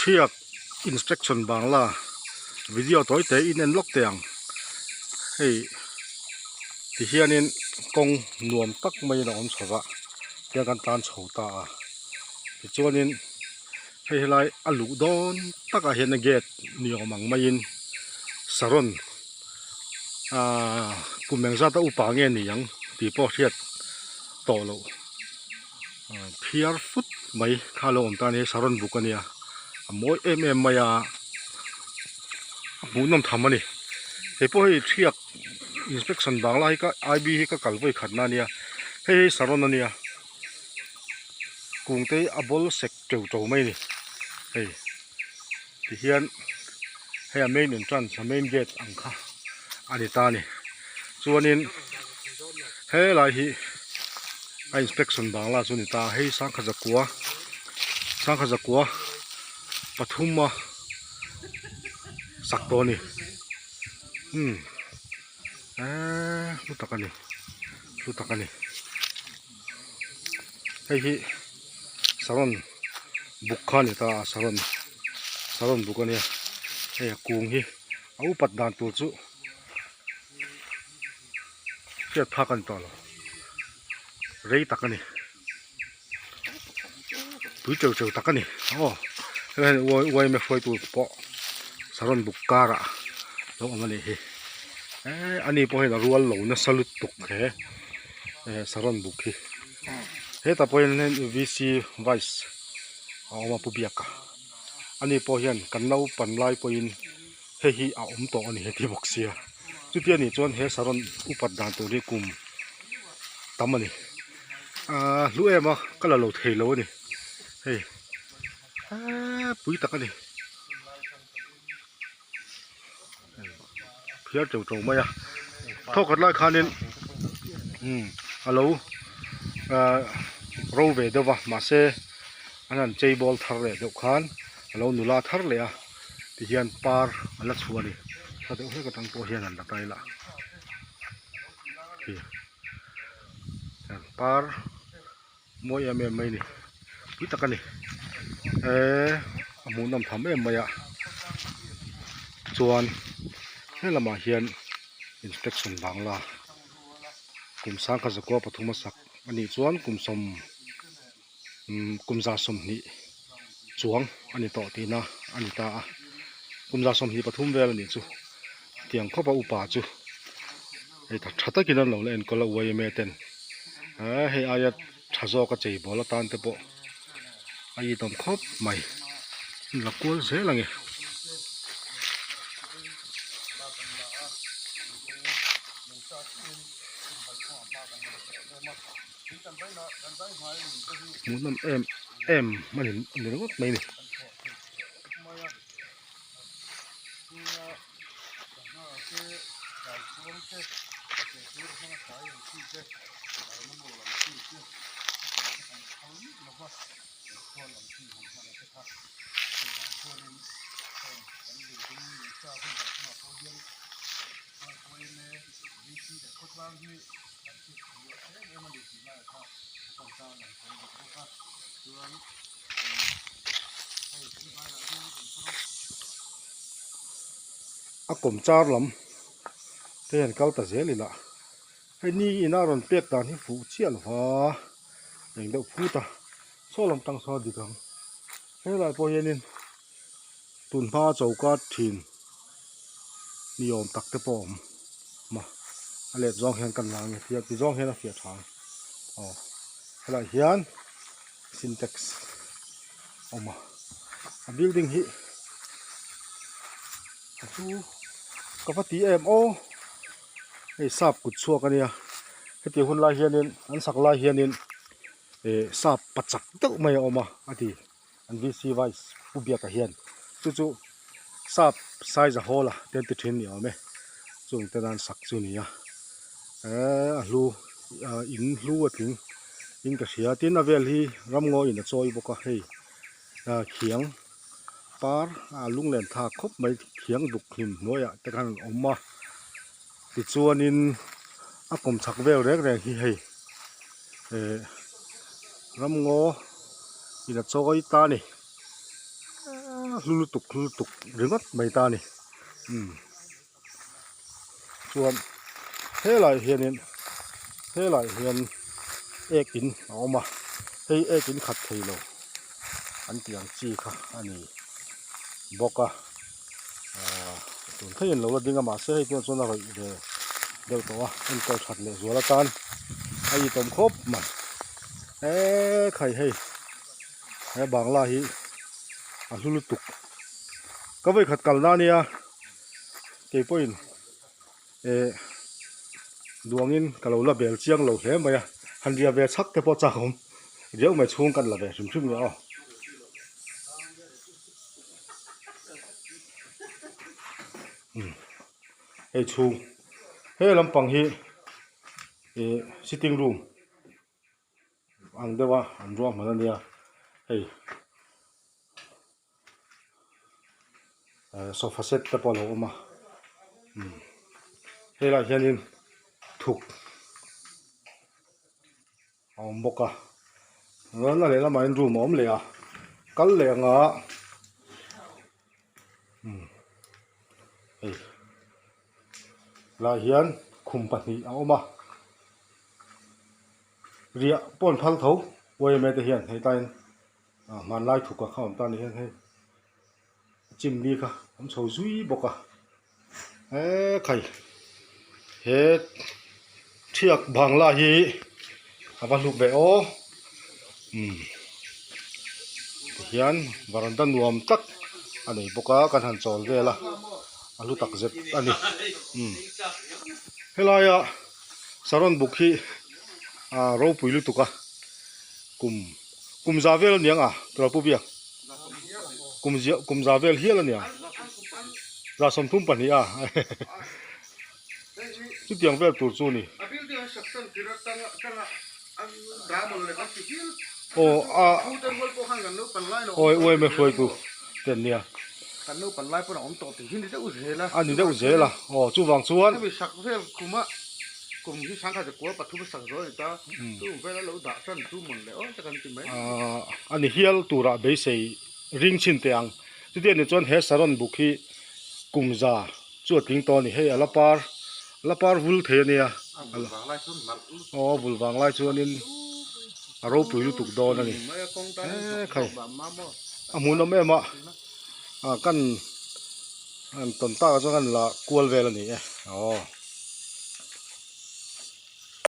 Thiak inspection bangla video tawi te in en lawk teh ang hei ti hianin kawng nuam tak maiin a awm chho va tiang kan tlan chho ta a tichuanin hei helai a luh dawn takah hian a gate ni awm ang maiin saron ahh kum engzat a upa nge ni ang tih pawh hriat tawh loh. Phiar fut mai kha lo awm ta a ni saron buk a nia a mawi em em mai a a hmuhnawm tham a ni hei pawh hei thiak inspection bang lai hi I B hi ka kal vawi khat na a nia hei hi saron a nia kung te hi a bawl sek teuh teuh mai a ni hei tihian hei a main entrance a main gate ang kha a ni ta a ni chuanin helai hi a inspection bangla chu a ni ta a hei sangkhat zakua sangkhat zakua pathum a sak tawh a ni umm eee hlu tak a ni hlu tak a ni hei hi saron buk kha a ni ta a saron saron buk a nia hei a kung hi a upat dan tur chu hriat phak a ni tawh lo rei tak a ni tui teuh teuh tak a ni aw helai hian uaime hruaitu pawh saron buk karah lo awm a nih hi eee ani pawh hian a rual lo nasa lutuk he saron buk hi hetah pawh hian V C vice a awm a pu biaka ani pawh hian kan naupan lai pawhin hei hi a awm tawh a ni heti bawk sia chuti anih chuan he saron upat dan tur hi kum tam a ni ahh hlu em a ka la lo thei lo a ni hei eee pui tak a ni phiar teuh teuh mai a thawkhat lai khanin umm a lo ahh ro ve deuh va mahse an han chei bawl thar leh deuh khan a lo nula thar leh a tihian par a la chhuah a ni hla deuh hlek atang pawh hian an la tai lah khi par mawi em em mai a ni pui tak a ni eee a hmuhnawm tham em mai a chuan he lamah hian inspection bangla kum sangkhat zakua pathum a sak a nih chuan kum sawm umm kum za 20 chuang a ni tawh tihna a ni ta a kum za 23 vel a nih chu tiang khawpa upa chu hei tha tha takin an lo la enkawl a yma ten eee hei aia tha zawk a chei bawl atan te pawh a itawm khawp mai la kual zel ang e. Hmuhnawm em em a ni a ni ringawt mai a ni. A kawm char lam te hian kal ta zel ila hei ni ina rawn pek dan hi fuh chiah lo va eng deuh phut a saw lam tang sawn a dik ang helai pawh hianin tun hma choka thin ni awm tak te pawh a awm a a let zawng hian kan la ang e tia ti zawng hian a fiah tha ang aw helaiah hian sintex a awm a a building hi a chu ka va ti em aw hei sap kut chhuak a nia hetiang hun lai hianin an sak lai hianin eh sap pachak deuh mai a awm a a ti. An VC Vice Pu Biaka hian chu chu sap size a hawl a te an ti thin ni awm e chung te nan sak chu a ni a eee a hlu ah in hlu a tling in ka hria tin a vel hi ramngaw in a chawi bawk a hei ah khiang par a lunglen thlak khawp mai khiang duk hlim hnuaiah te khan an awm a tichuanin a kawm chhak vel reng reng hi hei eh ramngaw in a chawi ta a ni. hlu lutuk hlu lutuk ringawt mai ta a ni umm chuan helaiah hianin helaiah hian ek in a awm a hei ek in khat thei lo an tih ang chi kha a ni bawk a ahh tun thlengin lo la ding a mahse hei tunah chuan a rawih ve deuh tawh a enkawl that leh zual atan a itawm khawp mai eee khai hei he bangla hi a hlu lutuk ka vawikhat kalna ania keipawhin eh duangin ka lo la bel chiang lo hle mai a han ria ve chhak te pawh chak awm riau mai chhung kan la ve hrim hrim nge aw. Hei chhung he lampang hi ih sitting room ang deuh a an ruahman a nia hei eh sofa set te pawh a lo awm a umm helaiah hianin thuk a awm bawk a chuan a lehlamah hian room a awm leh a kal leh anga umm hei helaiah hian khum pahnih a awm a riah pawh an phal tho yma te hian hei tain ah hmanlai thuk a kha awm ta ni hian hei chimni kha awm chho zui bawk a eee khai he thiak bangla hi a va hluk ve aw umm tihian varanda nuam tak a nei bawk a kan han chawl vel a a hlu tak zet a ni umm helaia saron buk hi ah ropui lutuk a kum kum za vel a ni ang a Pu Biak. Kum ziah kum za vel hial a nia za 32 a chutiang vel tur chu a ni aw a awi uai mai hruaitu te an nia a ni deuh zel a aw chuvang chuan a ni hial turah beisei ring chhin teh ang chuti anih chuan he saron buk hi kum za chu a tling tawh a ni hei a la par a la par vul thei a nia aw a vul vang lai chuanin a ropui lutuk dawn a ni he khai a hmuhnawm em a ah kan tawn tak ah chuan kan la kual vel a ni e aw.